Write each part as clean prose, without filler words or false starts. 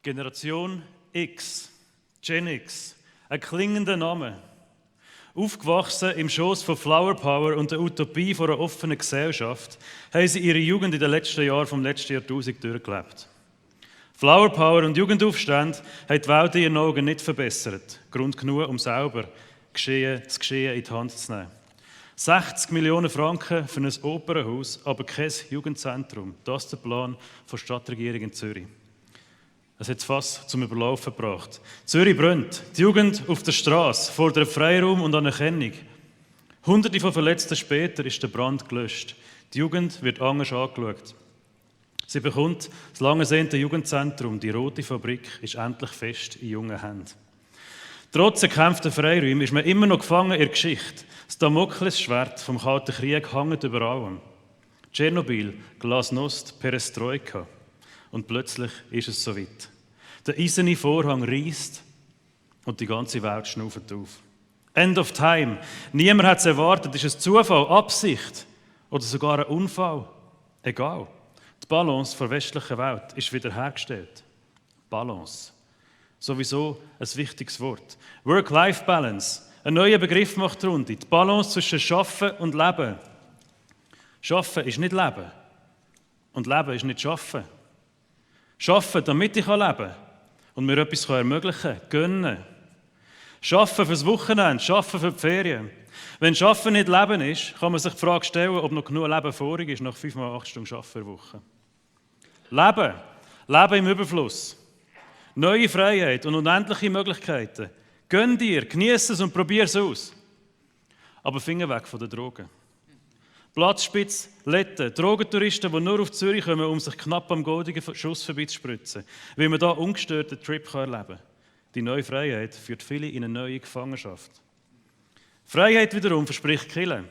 Generation X, Gen X, ein klingender Name. Aufgewachsen im Schoss von Flower Power und der Utopie von einer offenen Gesellschaft, haben sie ihre Jugend in den letzten Jahren vom letzten Jahrtausend durchgelebt. Flower Power und Jugendaufstände haben die Welt in ihren Augen nicht verbessert. Grund genug, um selber das Geschehen in die Hand zu nehmen. 60 Millionen Franken für ein Opernhaus, aber kein Jugendzentrum. Das ist der Plan der Stadtregierung in Zürich. Es hat es fast zum Überlaufen gebracht. Zürich brennt. Die Jugend auf der Straße fordert Freiraum und Anerkennung. Hunderte von Verletzten später ist der Brand gelöscht. Die Jugend wird anders angeschaut. Sie bekommt das lange ersehnte Jugendzentrum. Die Rote Fabrik ist endlich fest in jungen Händen. Trotz erkämpfter Freiräume ist man immer noch gefangen in der Geschichte. Das Damoklesschwert vom Kalten Krieg hängt über allem. Tschernobyl, Glasnost, Perestroika. Und plötzlich ist es soweit. Der eiserne Vorhang reißt und die ganze Welt schnauft auf. End of time. Niemand hat es erwartet. Ist es Zufall, Absicht oder sogar ein Unfall? Egal. Die Balance der westlichen Welt ist wiederhergestellt. Balance. Sowieso ein wichtiges Wort. Work-Life-Balance. Ein neuer Begriff macht die Runde. Die Balance zwischen Schaffen und Leben. Schaffen ist nicht Leben. Und Leben ist nicht Schaffen. Schaffen, damit ich leben kann und mir etwas ermöglichen kann, gönnen. Schaffen fürs Wochenende, schaffen für die Ferien. Wenn Schaffen nicht Leben ist, kann man sich die Frage stellen, ob noch genug Leben vorig ist nach 5x8 Stunden Arbeiten pro Woche. Leben. Leben im Überfluss. Neue Freiheit und unendliche Möglichkeiten. Gönn dir, genieße es und probier es aus. Aber Finger weg von den Drogen. Platzspitz, Letten, Drogentouristen, die nur auf Zürich kommen, um sich knapp am goldigen Schuss vorbeizuspritzen, weil man hier ungestört einen Trip erleben kann. Die neue Freiheit führt viele in eine neue Gefangenschaft. Freiheit wiederum verspricht Killen.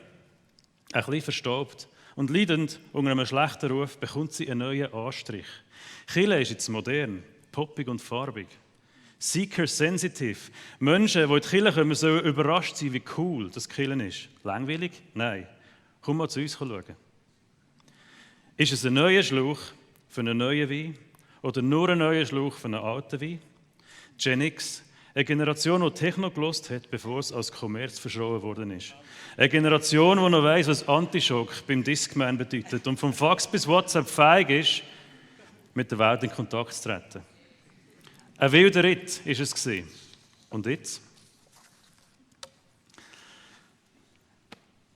Ein bisschen verstaubt und leidend unter einem schlechten Ruf bekommt sie einen neuen Anstrich. Killen ist jetzt modern, poppig und farbig. Seeker sensitive. Menschen, die in die Kirche kommen, sollen überrascht sein, wie cool das Killen ist. Langweilig? Nein. Komm mal zu uns schauen. Ist es ein neuer Schlauch für einen neuen Wein oder nur ein neuer Schlauch für einen alten Wein? Gen X, eine Generation, die Techno gehört hat, bevor es als Kommerz verschrien worden ist. Eine Generation, die noch weiss, was Antischock beim Discman bedeutet und vom Fax bis WhatsApp fähig ist, mit der Welt in Kontakt zu treten. Ein wilder Ritt war es. Und jetzt?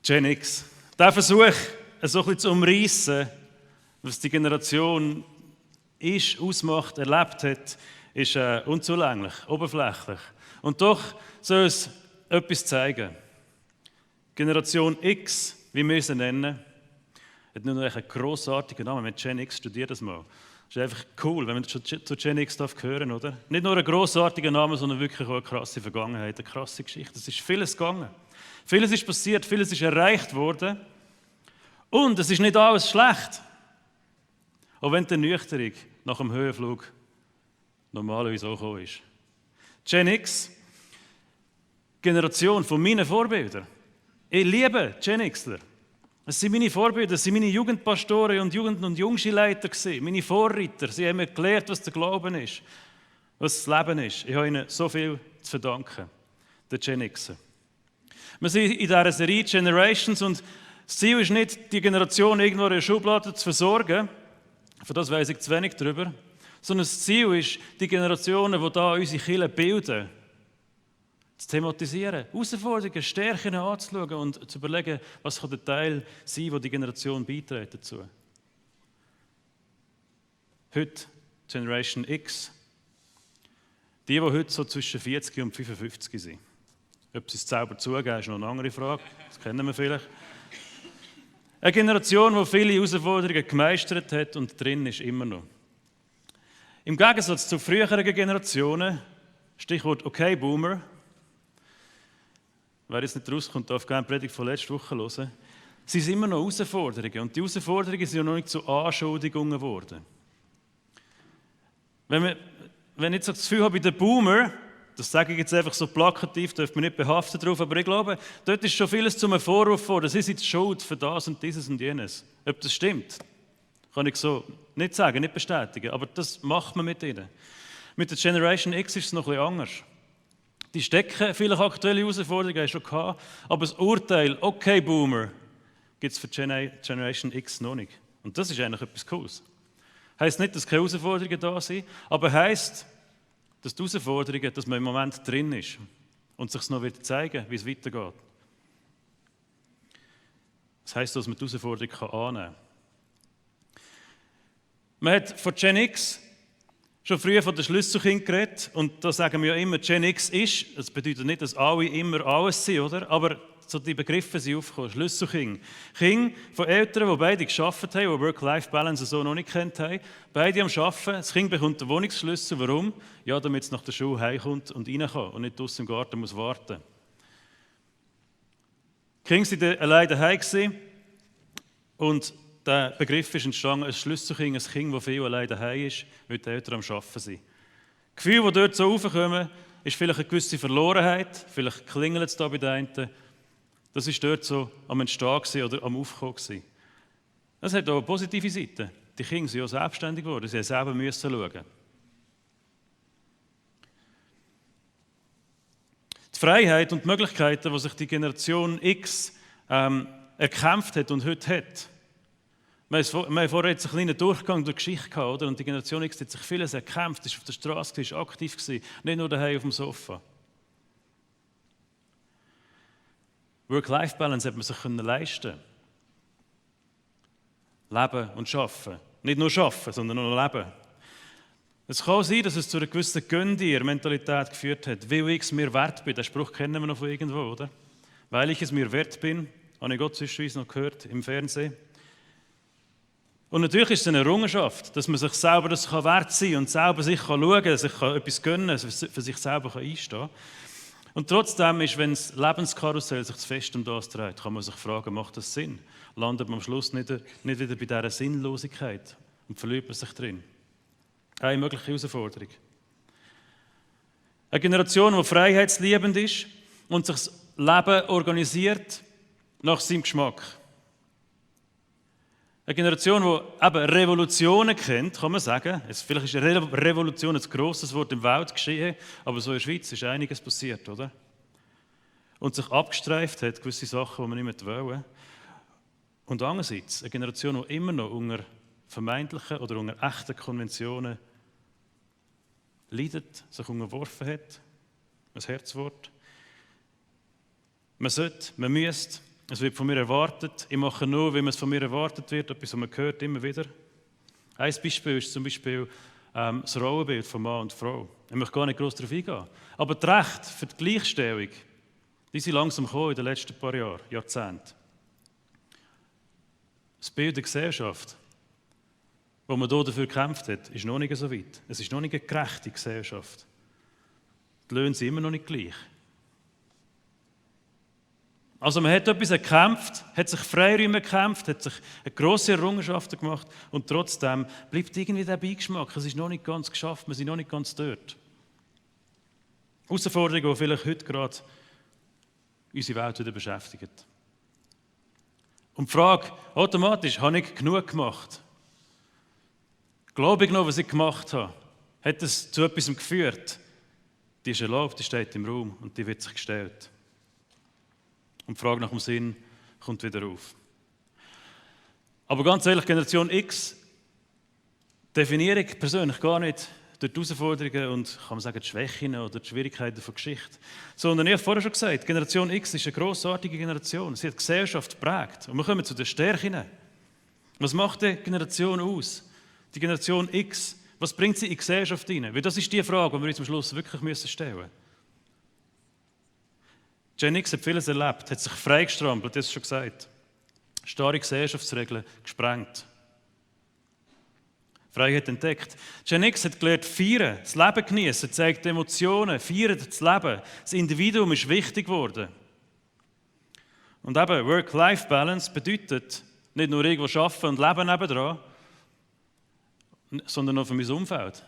Gen X. Der Versuch, so ein bisschen zu umreissen, was die Generation ist, ausmacht, erlebt hat, ist unzulänglich, oberflächlich. Und doch soll es etwas zeigen. Generation X, wie wir sie nennen, hat nur noch einen grossartigen Namen. Mit Gen X studiert das mal. Das ist einfach cool, wenn man zu Gen X hören darf, oder? Nicht nur ein grossartiger Name, sondern wirklich auch eine krasse Vergangenheit, eine krasse Geschichte. Es ist vieles gegangen. Vieles ist passiert, vieles ist erreicht worden. Und es ist nicht alles schlecht. Auch wenn die Ernüchterung nach dem Höhenflug normalerweise auch gekommen ist. Gen X, Generation von meinen Vorbildern. Ich liebe Gen Xler. Es sind meine Vorbilder, es sind meine Jugendpastoren und Jugend- und Jungschulleiter gewesen, meine Vorreiter. Sie haben mir gelehrt, was der Glauben ist, was das Leben ist. Ich habe ihnen so viel zu verdanken, den Gen Xer. Wir sind in dieser Serie Generations und das Ziel ist nicht, die Generation irgendwo in der Schublade zu versorgen, für das weiss ich zu wenig darüber, sondern das Ziel ist, die Generationen, die hier unsere Kirche bilden, zu thematisieren, Herausforderungen, Stärken anzuschauen und zu überlegen, was kann der Teil sein, wo die Generation beiträgt dazu. Heute Generation X, die heute so zwischen 40 und 55 sind. Ob sie es selber zugeben, ist noch eine andere Frage, das kennen wir vielleicht. Eine Generation, die viele Herausforderungen gemeistert hat und drin ist immer noch. Im Gegensatz zu früheren Generationen, Stichwort okay Boomer, wer jetzt nicht rauskommt, darf gerne die Predigt von letzter Woche hören, sind immer noch Herausforderungen. Und die Herausforderungen sind ja noch nicht zu Anschuldigungen geworden. Wenn ich jetzt so das Gefühl habe, bei den Boomer, das sage ich jetzt einfach so plakativ, dürfen wir nicht behaften darauf, aber ich glaube, dort ist schon vieles zum Vorwurf geworden. Sie sind schuld für das und dieses und jenes. Ob das stimmt, kann ich so nicht sagen, nicht bestätigen, aber das macht man mit ihnen. Mit der Generation X ist es noch ein bisschen anders. Die stecken vielleicht aktuelle Herausforderungen, hast du schon gehabt, aber das Urteil, okay Boomer, gibt es für Generation X noch nicht. Und das ist eigentlich etwas Cooles. Heisst nicht, dass keine Herausforderungen da sind, aber heisst, dass die Herausforderungen, dass man im Moment drin ist und sich noch wird zeigen, wie es weitergeht. Das heisst, dass man die Herausforderung annehmen kann. Man hat von Gen X schon früher von den Schlüsselkindern geredet und da sagen wir ja immer, Gen X ist, das bedeutet nicht, dass alle immer alles sind, oder? Aber so die Begriffe sind aufgekommen, Schlüsselkinder. Kinder von Eltern, die beide gearbeitet haben, die Work-Life-Balance so noch nicht kennt haben, beide am Arbeiten, das Kind bekommt den Wohnungsschlüssel, warum? Ja, damit es nach der Schule heimkommt und rein kann und nicht draussen im Garten muss warten. Die Kinder waren allein daheim und der Begriff ist entstanden, ein Schlüsselkind, ein Kind, das viel allein daheim ist, weil die Eltern am Arbeiten sind. Die Gefühle, die dort so raufkommen, ist vielleicht eine gewisse Verlorenheit, vielleicht klingelt es da bei den einen. Das war dort so am Entstehen oder am Aufkommen. Das hat auch eine positive Seite. Die Kinder sind ja selbstständig geworden, sie selber müssen schauen. Die Freiheit und die Möglichkeiten, die sich die Generation X erkämpft hat und heute hat. Wir haben vorher jetzt einen kleinen Durchgang durch die Geschichte gehabt, oder? Und die Generation X hat sich vieles erkämpft, ist auf der Straße, ist aktiv gewesen, nicht nur daheim auf dem Sofa. Work-Life-Balance hat man sich leisten können. Leben und arbeiten. Nicht nur arbeiten, sondern auch leben. Es kann sein, dass es zu einer gewissen Gönn-dir-Mentalität geführt hat. Weil ich es mir wert bin. Den Spruch kennen wir noch von irgendwo, oder? Weil ich es mir wert bin, habe ich Gott zwischenweise noch gehört im Fernsehen. Und natürlich ist es eine Errungenschaft, dass man sich selber das wert sein kann und selber sich schauen kann, sich etwas gönnen, für sich selber einstehen kann. Und trotzdem ist, wenn das Lebenskarussell sich zu fest um das dreht, kann man sich fragen, macht das Sinn? Landet man am Schluss nicht wieder bei dieser Sinnlosigkeit und verliert man sich drin? Eine mögliche Herausforderung. Eine Generation, die freiheitsliebend ist und sich das Leben organisiert nach seinem Geschmack. Eine Generation, die eben Revolutionen kennt, kann man sagen. Vielleicht ist eine Revolution ein grosses Wort im Welt geschehen, aber so in der Schweiz ist einiges passiert, oder? Und sich abgestreift hat, gewisse Sachen, die man nicht mehr wollen. Und andererseits eine Generation, die immer noch unter vermeintlichen oder unter echten Konventionen leidet, sich unterworfen hat. Ein Herzwort. Man sollte, man müsste. Es wird von mir erwartet. Ich mache nur, wie es von mir erwartet wird. Etwas, was man hört, immer wieder. Ein Beispiel ist zum Beispiel das Rollenbild von Mann und Frau. Ich möchte gar nicht groß darauf eingehen. Aber die Rechte für die Gleichstellung, die sind langsam gekommen in den letzten paar Jahren, Jahrzehnten. Das Bild der Gesellschaft, wo man hier dafür gekämpft hat, ist noch nicht so weit. Es ist noch nicht eine gerechte Gesellschaft. Die Löhne sind immer noch nicht gleich. Also man hat etwas erkämpft, hat sich Freiräume erkämpft, hat sich eine grosse Errungenschaft gemacht und trotzdem bleibt irgendwie der Beigeschmack. Es ist noch nicht ganz geschafft, wir sind noch nicht ganz dort. Herausforderungen, die vielleicht heute gerade unsere Welt wieder beschäftigen. Und die Frage, automatisch, habe ich genug gemacht? Glaube ich noch, was ich gemacht habe? Hat es zu etwas geführt? Die ist erlaubt, die steht im Raum und die wird sich gestellt. Und die Frage nach dem Sinn kommt wieder auf. Aber ganz ehrlich, Generation X definiere ich persönlich gar nicht durch die Herausforderungen und, kann man sagen, die Schwächen oder die Schwierigkeiten der Geschichte. Sondern ich habe vorher schon gesagt, Generation X ist eine grossartige Generation. Sie hat die Gesellschaft geprägt. Und wir kommen zu den Stärken. Was macht die Generation aus? Die Generation X, was bringt sie in die Gesellschaft hinein? Weil das ist die Frage, die wir uns am Schluss wirklich stellen müssen. Gen X hat vieles erlebt, hat sich freigestrampelt, das ist schon gesagt. Starre Gesellschaftsregeln gesprengt. Freiheit entdeckt. Gen X hat gelernt, feiern, das Leben genießen, zeigt Emotionen, feiert das Leben. Das Individuum ist wichtig geworden. Und eben, Work-Life-Balance bedeutet nicht nur irgendwo arbeiten und leben nebendran, sondern auch für mein Umfeld.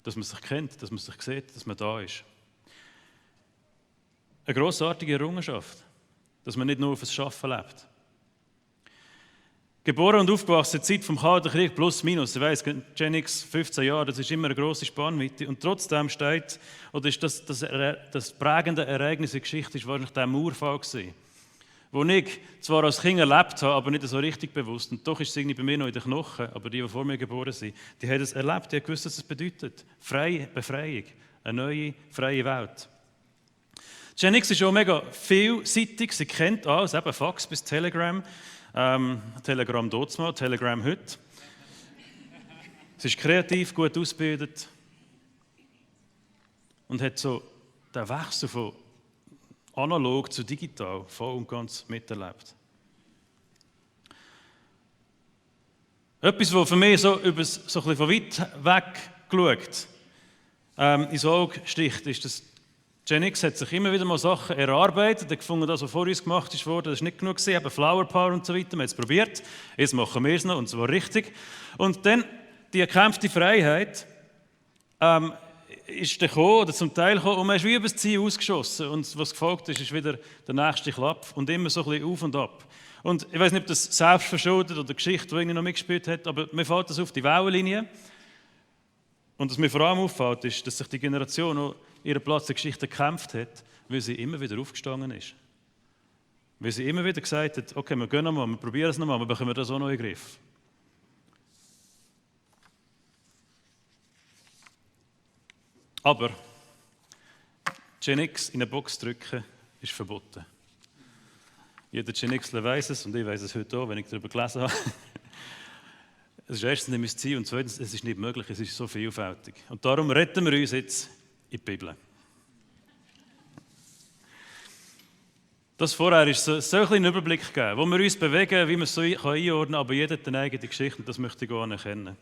Dass man sich kennt, dass man sich sieht, dass man da ist. Eine grossartige Errungenschaft, dass man nicht nur auf das Arbeiten lebt. Geboren und aufgewachsen in der Zeit vom Kalten Krieg plus minus. Ich weiss, Gen X 15 Jahre, das ist immer eine grosse Spannweite. Und trotzdem steht, oder ist das prägende Ereignis in der Geschichte, ist wahrscheinlich der Mauerfall gewesen, wo ich zwar als Kind erlebt habe, aber nicht so richtig bewusst. Und doch ist es irgendwie bei mir noch in den Knochen. Aber die vor mir geboren sind, die haben es erlebt, die haben gewusst, was es bedeutet. Befreiung, eine neue, freie Welt. Gen X ist auch mega vielseitig. Sie kennt alles, eben Fax bis Telegram. Telegram damals, Telegram heute. Sie ist kreativ, gut ausgebildet und hat so den Wechsel von analog zu digital voll und ganz miterlebt. Etwas, was für mich so ein bisschen von weit weg geschaut ins Auge sticht, ist, dass Gen X hat sich immer wieder mal Sachen erarbeitet, hat gefunden, das, was vor uns gemacht wurde, das war nicht genug gewesen, eben Flower Power und so weiter, wir haben es probiert, jetzt machen wir es noch, und zwar richtig. Und dann, die erkämpfte Freiheit ist dann gekommen, oder zum Teil gekommen, und man ist wie über das Ziel ausgeschossen, und was gefolgt ist, ist wieder der nächste Klapp, und immer so ein bisschen auf und ab. Und ich weiß nicht, ob das selbst verschuldet oder Geschichte, die irgendwie noch mitgespielt hat, aber mir fällt das auf die Wellenlinie. Und was mir vor allem auffällt, ist, dass sich die Generation noch ihren Platz in der Geschichte gekämpft hat, weil sie immer wieder aufgestanden ist. Weil sie immer wieder gesagt hat, okay, wir gehen nochmal, wir probieren es nochmal, wir bekommen das auch noch in den Griff. Aber Gen X in eine Box drücken ist verboten. Jeder Gen Xler weiss es und ich weiss es heute auch, wenn ich darüber gelesen habe. Es ist erstens nicht mein Ziel und zweitens, es ist nicht möglich, es ist so vielfältig. Und darum retten wir uns jetzt in die Bibel. Das vorher ist so ein einen Überblick geben, wo wir uns bewegen, wie man es so einordnen kann, aber jeder hat eine eigene Geschichte und das möchte ich auch anerkennen.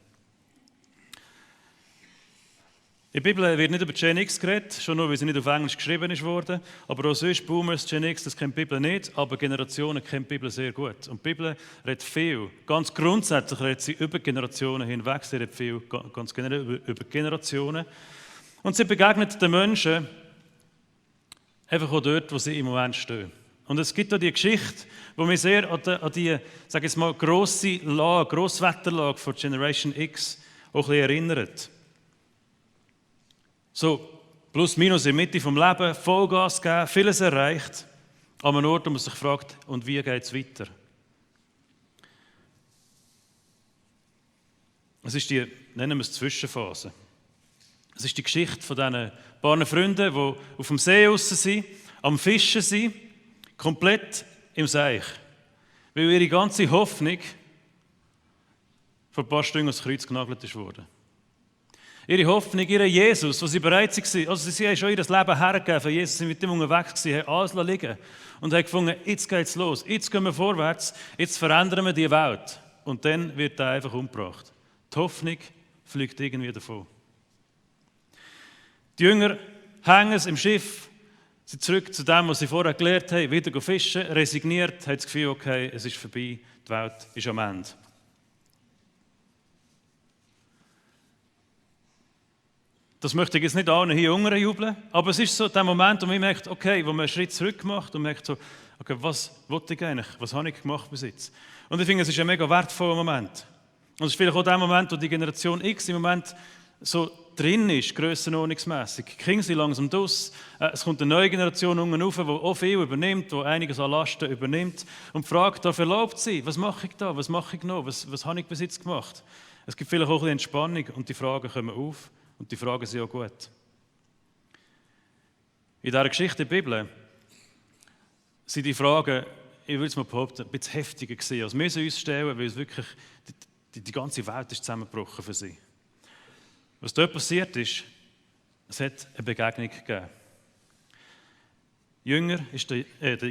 In der Bibel wird nicht über Gen X geredet, schon nur, weil sie nicht auf Englisch geschrieben wurde. Aber auch sonst, Boomers, Gen X, das kennt die Bibel nicht, aber Generationen kennt die Bibel sehr gut. Und die Bibel redet viel, ganz grundsätzlich redet sie über Generationen hinweg, sie redet viel, ganz generell über Generationen. Und sie begegnet den Menschen einfach auch dort, wo sie im Moment stehen. Und es gibt auch die Geschichte, die mich sehr an die, sage ich mal, Grosswetterlage von Generation X auch ein bisschen erinnert. So, plus minus in der Mitte vom Leben, Vollgas geben, vieles erreicht, an einem Ort, wo man sich fragt, und wie geht es weiter? Es ist die, nennen wir es Zwischenphase. Es ist die Geschichte von diesen paar Freunden, die auf dem See draussen sind, am Fischen sind, komplett im Seich. Weil ihre ganze Hoffnung vor ein paar Stunden ans Kreuz genagelt wurde. Ihre Hoffnung, ihr Jesus, wo sie bereit waren, also sie haben schon ihr Leben hergegeben, für Jesus sind mit dem unterwegs gewesen, haben alles liegen und haben gefunden, jetzt geht es los, jetzt gehen wir vorwärts, jetzt verändern wir die Welt. Und dann wird er einfach umgebracht. Die Hoffnung fliegt irgendwie davon. Die Jünger hängen es im Schiff, sind zurück zu dem, was sie vorher gelernt haben, wieder fischen, resigniert, haben das Gefühl, okay, es ist vorbei, die Welt ist am Ende. Das möchte ich jetzt nicht allen hier Jüngeren jubeln, aber es ist so der Moment, wo man merkt, okay, wo man einen Schritt zurück macht und merkt so, okay, was wollte ich eigentlich, was habe ich gemacht bis jetzt? Und ich finde, es ist ein mega wertvoller Moment. Und es ist vielleicht auch der Moment, wo die Generation X im Moment so drin ist, grössenordnungsmässig. Die Kinder sind langsam draus, es kommt eine neue Generation unten rauf, die auch viel übernimmt, die einiges an Lasten übernimmt und fragt, darf erlaubt sein, was mache ich da, was mache ich noch, was habe ich bis jetzt gemacht? Es gibt vielleicht auch ein bisschen Entspannung und die Fragen kommen auf. Und die Fragen sind auch gut. In dieser Geschichte der Bibel sind die Fragen, ich würde es mal behaupten, ein bisschen heftiger gewesen, als wir sie uns stellen, weil es wirklich, die ganze Welt ist zusammengebrochen für sie. Was dort passiert ist, es hat eine Begegnung gegeben.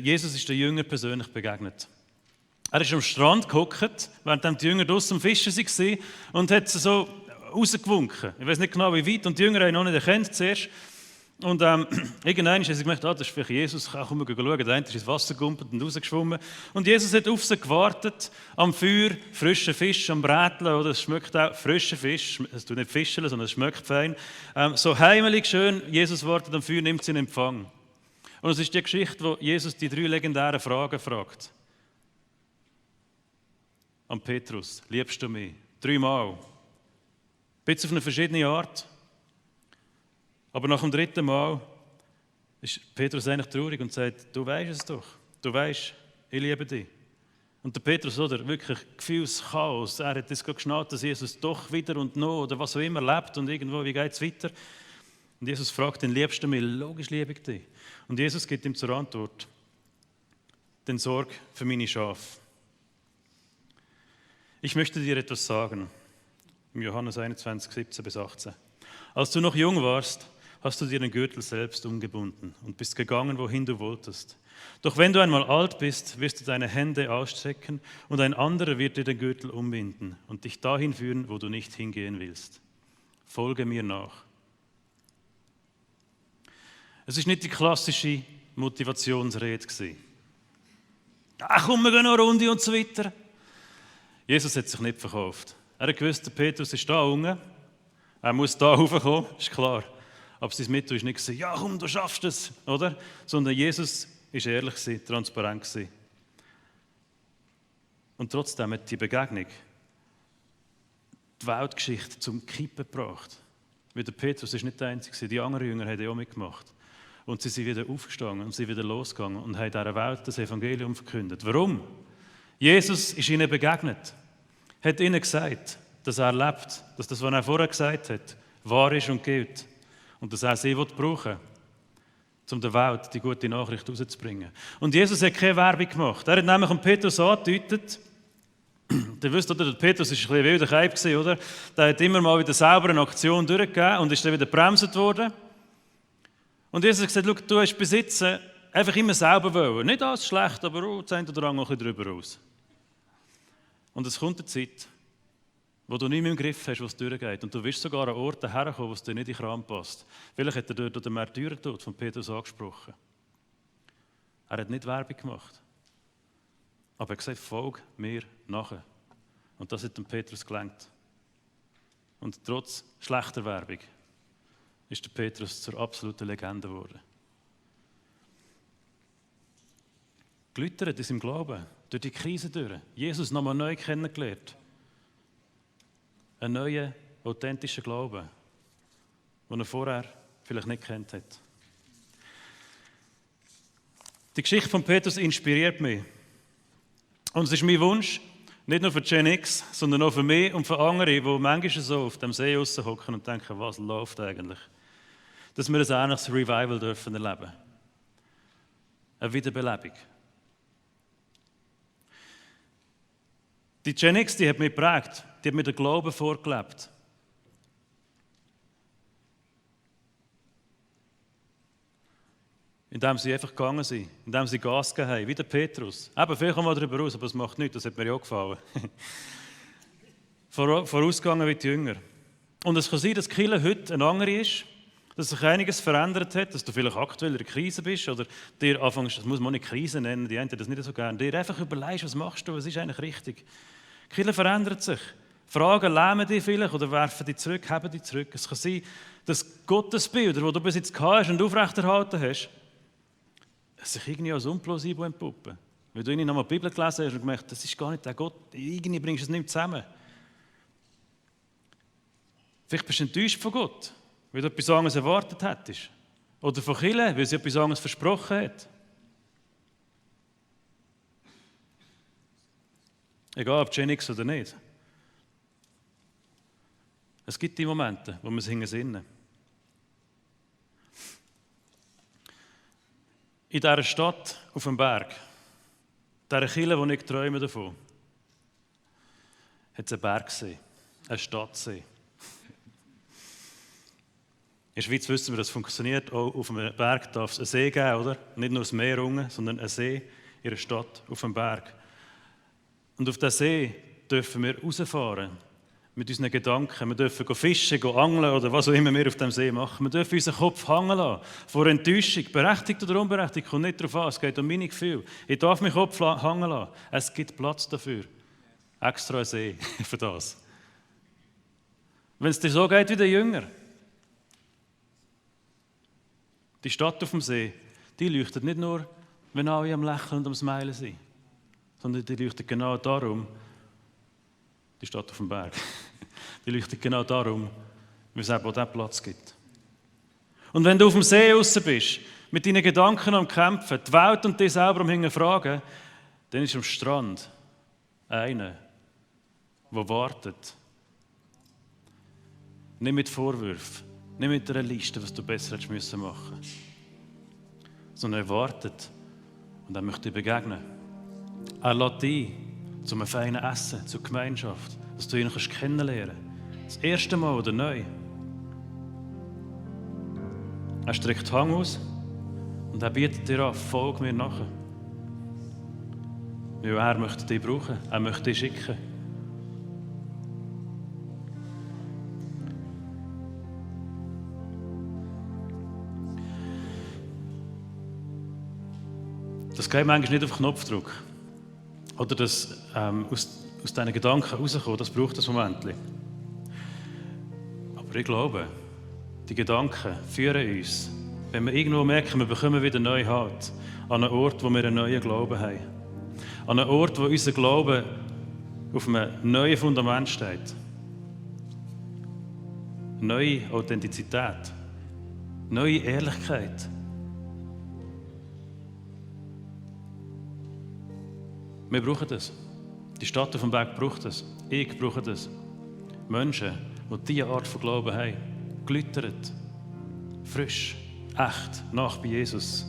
Jesus ist den Jüngern persönlich begegnet. Er ist am Strand gehockt, während die Jünger draussen am Fischen waren und hat sie so rausgewunken. Ich weiß nicht genau, wie weit. Und die Jünger haben ihn noch nicht erkannt zuerst. Und irgendwann haben sie gemerkt, das ist vielleicht Jesus. Komm, wir schauen. Der eine ist ins Wasser gegumpelt und rausgeschwommen. Und Jesus hat auf sie gewartet, am Feuer, frischen Fisch, am Bräteln. Oder? Es schmeckt auch frischer Fisch. Es tut nicht fischeln, sondern es schmeckt fein. So heimelig schön. Jesus wartet am Feuer, nimmt sie in Empfang. Und es ist die Geschichte, wo Jesus die 3 legendären Fragen fragt. an Petrus, liebst du mich? 3 Mal. Ein bisschen auf eine verschiedene Art. Aber nach dem 3. Mal ist Petrus eigentlich traurig und sagt, du weißt es doch. Du weißt, ich liebe dich. Und der Petrus, oder, wirklich Gefühlschaos. Er hat das gerade geschnallt, dass Jesus doch wieder und noch oder was auch immer lebt und irgendwo, wie geht es weiter? Und Jesus fragt ihn, liebst du mich? Logisch liebe ich dich. Und Jesus gibt ihm zur Antwort, denn sorg für meine Schafe. Ich möchte dir etwas sagen. Im Johannes 21, 17 bis 18. Als du noch jung warst, hast du dir den Gürtel selbst umgebunden und bist gegangen, wohin du wolltest. Doch wenn du einmal alt bist, wirst du deine Hände ausstrecken und ein anderer wird dir den Gürtel umbinden und dich dahin führen, wo du nicht hingehen willst. Folge mir nach. Es ist nicht die klassische Motivationsrede gewesen. Ach komm, wir gehen noch eine Runde und so weiter. Jesus hat sich nicht verkauft. Er hat gewusst, der Petrus ist da unten. Er muss da raufkommen, ist klar. Aber sein Mittel war nicht, ja komm, du schaffst es, oder? Sondern Jesus war ehrlich, transparent. Und trotzdem hat die Begegnung die Weltgeschichte zum Kippen gebracht. Weil der Petrus ist nicht der Einzige, die anderen Jünger haben ja auch mitgemacht. Und sie sind wieder aufgestanden und sind wieder losgegangen und haben dieser Welt das Evangelium verkündet. Warum? Jesus ist ihnen begegnet, hat ihnen gesagt, dass er lebt, dass das, was er vorher gesagt hat, wahr ist und gilt. Und dass er sie brauchen will, um der Welt die gute Nachricht rauszubringen. Und Jesus hat keine Werbung gemacht. Er hat nämlich dem Petrus angedeutet, ihr wisst, oder, der Petrus war ein bisschen wilder Keib, oder? Der hat immer mal wieder selber eine Aktion durchgegeben und ist dann wieder gebremst worden. Und Jesus hat gesagt, schau, du hast bis jetzt einfach immer selber wollen. Nicht alles schlecht, aber das eine oder andere noch ein bisschen drüber raus. Und es kommt eine Zeit, wo du nicht mehr im Griff hast, was durchgeht. Und du wirst sogar an Orten herkommen, wo es dir nicht in den Kram passt. Vielleicht hat er dort den Märtyrertod von Petrus angesprochen. Er hat nicht Werbung gemacht. Aber er hat gesagt, folg mir nachher. Und das hat dem Petrus gelangt. Und trotz schlechter Werbung ist der Petrus zur absoluten Legende geworden. Geläutert in seinem Glauben, durch die Krise durch. Jesus nochmal neu kennengelernt. Ein neuer, authentischer Glaube, den er vorher vielleicht nicht kennt hat. Die Geschichte von Petrus inspiriert mich. Und es ist mein Wunsch, nicht nur für Gen X, sondern auch für mich und für andere, die manchmal so auf dem See hocken und denken, was läuft eigentlich? Dass wir ein ähnliches Revival dürfen erleben. Eine Wiederbelebung. Die Gen X, die hat mich geprägt. Die hat mir den Glauben vorgelebt. Indem sie einfach gegangen sind, indem sie Gas gegeben haben, wie der Petrus. Eben, vielleicht kommen wir darüber raus, aber das macht nichts, das hat mir ja auch gefallen. Vorausgegangen wie die Jünger. Und es kann sein, dass die Kirche heute eine andere ist, dass sich einiges verändert hat, dass du vielleicht aktuell in einer Krise bist oder dir anfängst, das muss man nicht Krise nennen, die einen das nicht so gerne, dir einfach überlegst, was machst du, was ist eigentlich richtig. Die Kirche verändert sich. Fragen lähmen dich vielleicht oder werfen dich zurück, haben dich zurück. Es kann sein, dass Gottesbilder, die du bis jetzt gehabt hast und aufrechterhalten hast, sich irgendwie als unplausibel entpuppen. Weil du noch mal die Bibel gelesen hast und gemerkt, das ist gar nicht der Gott, irgendwie bringst du es nicht zusammen. Vielleicht bist du enttäuscht von Gott, weil du etwas anderes erwartet hättest. Oder von Kirche, weil sie etwas anderes versprochen hat. Egal ob Gen X oder nicht. Es gibt die Momente, wo wir es hingesinnen. In dieser Stadt auf dem Berg, dieser Kirche, wo ich träume davon, hat es einen Bergsee, einen Stadtsee. In der Schweiz wissen wir, das funktioniert. Auch auf einem Berg darf es einen See geben, oder? Nicht nur das Meer unten, sondern einen See in einer Stadt auf dem Berg. Und auf diesen See dürfen wir rausfahren mit unseren Gedanken. Wir dürfen fischen, angeln oder was auch immer wir auf dem See machen. Wir dürfen unseren Kopf hängen lassen vor Enttäuschung. Berechtigt oder unberechtigt, kommt nicht darauf an. Es geht um meine Gefühle. Ich darf meinen Kopf hängen lassen. Es gibt Platz dafür. Extra ein See für das. Wenn es dir so geht wie der Jünger. Die Stadt auf dem See, die leuchtet nicht nur, wenn alle am Lächeln und am Smilen sind, sondern die leuchtet genau darum, die Stadt auf dem Berg. Die leuchtet genau darum, weil es eben auch diesen Platz gibt. Und wenn du auf dem See raus bist, mit deinen Gedanken am Kämpfen, die Welt und dich selber am Hinterfragen, dann ist am Strand einer, der wartet. Nicht mit Vorwürfen, nicht mit einer Liste, was du besser hättest machen müssen, sondern er wartet und er möchte dir begegnen. Er lädt dich zu einem feinen Essen, zur Gemeinschaft, dass du ihn kennenlernen kannst. Das erste Mal oder neu. Er streckt die Hand aus und er bietet dir an, folg mir nachher. Weil er möchte dich brauchen, er möchte dich schicken. Das geht manchmal nicht auf Knopfdruck. Oder das aus deinen Gedanken rauskommen, das braucht ein Moment. Aber ich glaube, die Gedanken führen uns, wenn wir irgendwo merken, wir bekommen wieder neu Halt, an einen Ort, wo wir einen neuen Glauben haben. An einen Ort, wo unser Glaube auf einem neuen Fundament steht. Neue Authentizität, neue Ehrlichkeit. Wir brauchen das. Die Stadt auf dem Berg braucht das. Ich brauche das. Menschen, die diese Art von Glauben haben, geläutert, frisch, echt, nach bei Jesus.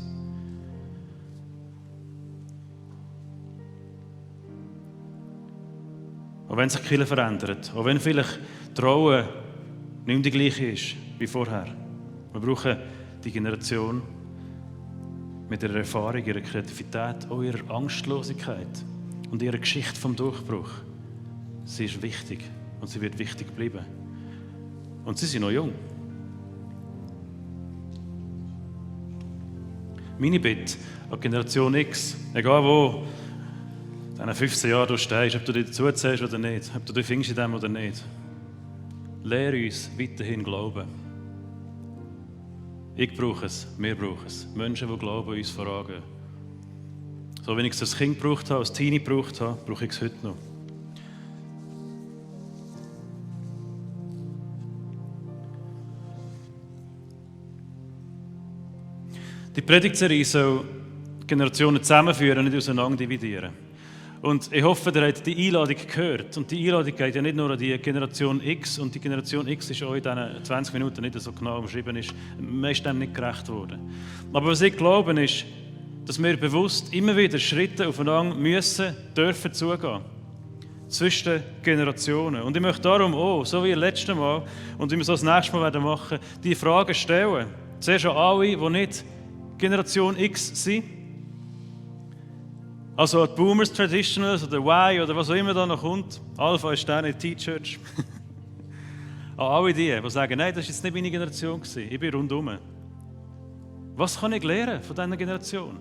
Auch wenn sich die Kirche verändert, auch wenn vielleicht die Rolle nicht mehr die gleiche ist wie vorher. Wir brauchen die Generation mit ihrer Erfahrung, ihrer Kreativität, auch ihrer Angstlosigkeit und ihrer Geschichte vom Durchbruch. Sie ist wichtig und sie wird wichtig bleiben. Und sie sind noch jung. Meine Bitte an die Generation X, egal wo in diesen 15 Jahren du stehst, ob du dir dazu zählst oder nicht, ob du dich findest in dem oder nicht, lehre uns weiterhin glauben. Ich brauche es, wir brauchen es. Menschen, die glauben, uns vorangehen. So wie ich es als Kind gebraucht habe, als Teenie gebraucht habe, brauche ich es heute noch. Die Predigtserie soll Generationen zusammenführen und nicht auseinander dividieren. Und ich hoffe, ihr habt die Einladung gehört. Und die Einladung geht ja nicht nur an die Generation X. Und die Generation X ist auch in diesen 20 Minuten nicht so genau beschrieben. Man ist dem nicht gerecht worden. Aber was ich glaube, ist, dass wir bewusst immer wieder Schritte aufeinander müssen, dürfen zugehen. Zwischen Generationen. Und ich möchte darum auch, so wie das letzte Mal und wie wir es das nächste Mal machen werden, die Fragen stellen. Zuerst an alle, die nicht Generation X sind. Also die Boomers, Traditionals oder Y oder was auch immer da noch kommt. Alpha ist der nicht T-Church. An alle die sagen, nein, das war jetzt nicht meine Generation, ich bin rundum. Was kann ich lernen von dieser Generation?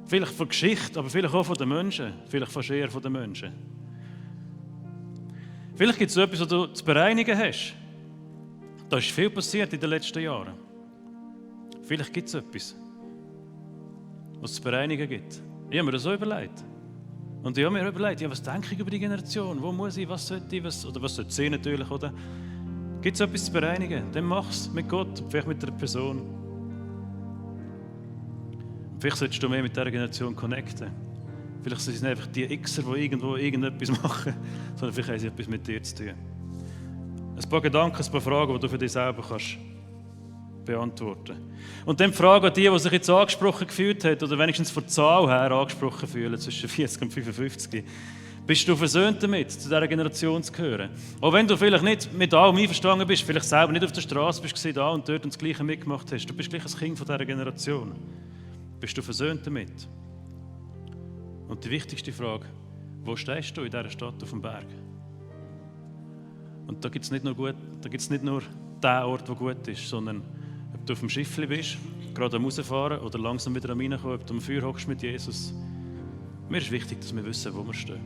Vielleicht von Geschichte, aber vielleicht auch von den Menschen. Vielleicht fast eher von den Menschen. Vielleicht gibt es etwas, was du zu bereinigen hast. Da ist viel passiert in den letzten Jahren. Vielleicht gibt es etwas, was es zu bereinigen gibt. Ich habe mir das so überlegt. Und ich habe mir überlegt, ja, was denke ich über die Generation? Wo muss ich, was sollte ich, was sollte sie natürlich, oder? Gibt es etwas zu bereinigen? Dann mach es mit Gott, vielleicht mit einer Person. Vielleicht solltest du mehr mit dieser Generation connecten. Vielleicht sind es nicht einfach die Xer, die irgendwo irgendetwas machen, sondern vielleicht haben sie etwas mit dir zu tun. Ein paar Gedanken, ein paar Fragen, die du für dich selber kannst beantworten. Und dann die Frage an die sich jetzt angesprochen gefühlt hat, oder wenigstens von der Zahl her angesprochen fühlen, zwischen 40 und 55. Bist du versöhnt damit, zu dieser Generation zu gehören? Auch wenn du vielleicht nicht mit allem einverstanden bist, vielleicht selber nicht auf der Straße bist, da und dort und das Gleiche mitgemacht hast, du bist gleich ein Kind von dieser Generation. Bist du versöhnt damit? Und die wichtigste Frage, wo stehst du in dieser Stadt auf dem Berg? Und da gibt es nicht nur den Ort, der gut ist, sondern ob du auf dem Schiff bist, gerade am Rausfahren oder langsam wieder am Reinkommen, ob du am Feuer hockst mit Jesus. Mir ist wichtig, dass wir wissen, wo wir stehen.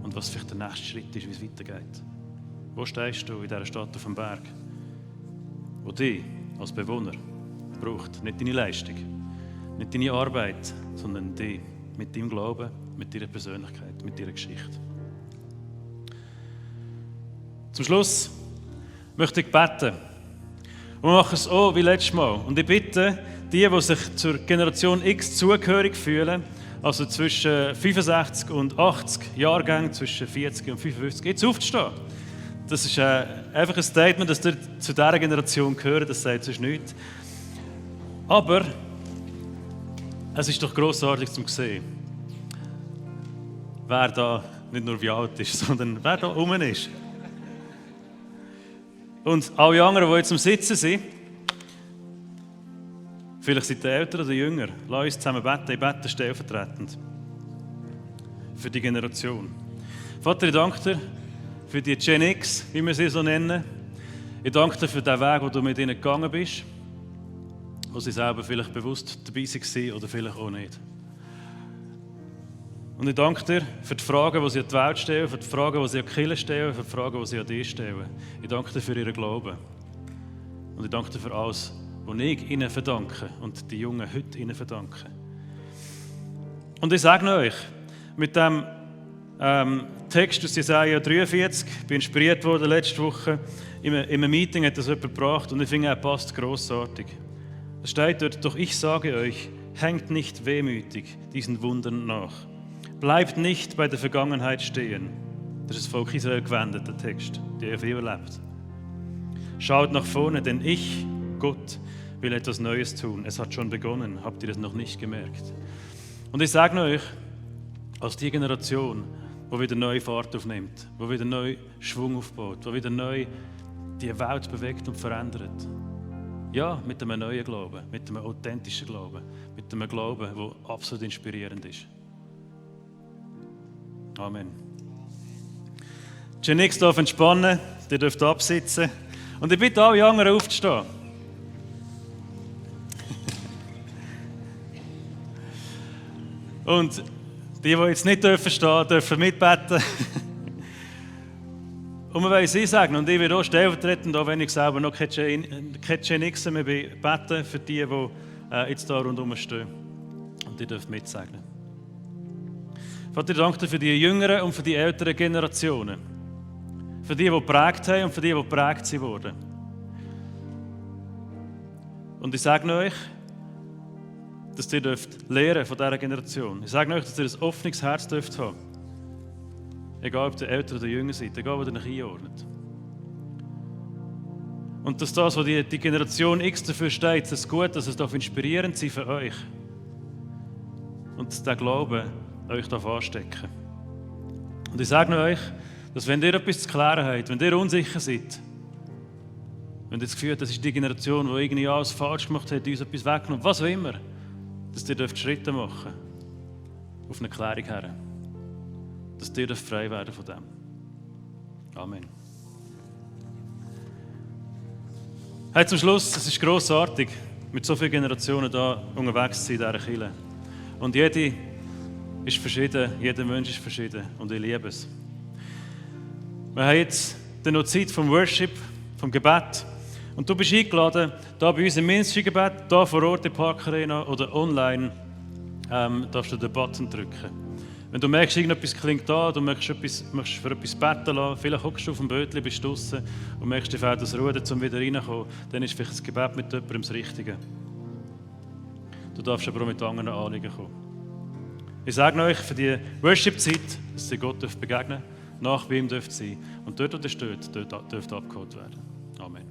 Und was vielleicht der nächste Schritt ist, wie es weitergeht. Wo stehst du in dieser Stadt auf dem Berg, wo dich als Bewohner braucht? Nicht deine Leistung, nicht deine Arbeit, sondern dich mit deinem Glauben, mit deiner Persönlichkeit, mit deiner Geschichte. Zum Schluss möchte ich beten. Und wir machen es auch wie letztes Mal. Und ich bitte die sich zur Generation X zugehörig fühlen, also zwischen 65 und 80 Jahrgängen, zwischen 40 und 55, jetzt aufzustehen. Das ist einfach ein Statement, dass ihr zu dieser Generation gehört, das sagt sonst nichts. Aber es ist doch grossartig zu sehen, wer da nicht nur wie alt ist, sondern wer da rum ist. Und alle anderen, die jetzt am Sitzen sind, vielleicht sind die älter oder jünger, lass uns zusammen beten, ich bete stellvertretend für die Generation. Vater, ich danke dir für die Gen X, wie wir sie so nennen. Ich danke dir für den Weg, wo du mit ihnen gegangen bist, wo sie selber vielleicht bewusst dabei waren oder vielleicht auch nicht. Und ich danke dir für die Fragen, die sie an die Welt stellen, für die Fragen, die sie an die Kirche stellen, für die Fragen, die sie an dich stellen. Ich danke dir für ihren Glauben. Und ich danke dir für alles, was ich ihnen verdanke und die Jungen heute ihnen verdanken. Und ich sage euch, mit dem Text aus Jesaja 43, ich bin inspiriert worden letzte Woche, in einem Meeting hat das jemand gebracht und ich finde, er passt grossartig. Es steht dort, doch ich sage euch, hängt nicht wehmütig diesen Wundern nach. Bleibt nicht bei der Vergangenheit stehen. Das ist das Volk Israel gewendet, der Text, der auf überlebt. Schaut nach vorne, denn ich, Gott, will etwas Neues tun. Es hat schon begonnen. Habt ihr es noch nicht gemerkt? Und ich sage euch, als die Generation, die wieder neue Fahrt aufnimmt, die wieder neu Schwung aufbaut, die wieder neu die Welt bewegt und verändert. Ja, mit einem neuen Glauben, mit einem authentischen Glauben, mit einem Glauben, der absolut inspirierend ist. Amen. Gen X darf entspannen, ihr dürft absitzen. Und ich bitte alle anderen aufzustehen. Und die jetzt nicht stehen dürfen mitbeten. Und wir wollen sie sagen, und ich will auch stellvertretend, auch wenn ich selber noch kein Gen X mehr bin, beten für die jetzt da rundherum stehen. Und die dürfen mitsegnen. Vater, ich danke dir für die jüngeren und für die älteren Generationen. Für die geprägt haben und für die geprägt wurden. Und ich sage euch, dass ihr lernen von dieser Generation. Ich sage euch, dass ihr ein offenes Herz dürft haben. Egal, ob ihr älter oder jünger seid, egal, wo ihr euch einordnet. Und dass das, was die Generation X dafür steht, das ist gut, dass es inspirierend sein für euch. Und dass der Glaube euch anstecken. Und ich sage euch, dass wenn ihr etwas zu klären habt, wenn ihr unsicher seid, wenn ihr das Gefühl habt, das ist die Generation, die irgendwie alles falsch gemacht hat, uns etwas weggenommen, was auch immer, dass ihr Schritte machen dürft auf eine Klärung her. Dass ihr frei werden von dem. Amen. Hey, zum Schluss, es ist grossartig, mit so vielen Generationen da unterwegs zu sein in dieser Kirche. Und jede ist verschieden, jeder Mensch ist verschieden und ich liebe es. Wir haben jetzt noch Zeit vom Worship, vom Gebet. Und du bist eingeladen, hier bei uns im Ministry-Gebet, hier vor Ort in der Parkarena oder online, darfst du den Button drücken. Wenn du merkst, irgendetwas klingt da, du möchtest für etwas beten lassen, vielleicht hockst du auf dem Bötchen, bist draussen und merkst, dir fehlt das Ruder, um wieder reinzukommen, dann ist vielleicht das Gebet mit jemandem das Richtige. Du darfst aber auch mit anderen Anliegen kommen. Ich sage euch, für die Worship-Zeit, dass ihr Gott begegnen dürft, nach bei ihm dürft sein und dort, wo ihr steht, dort dürft abgeholt werden. Amen.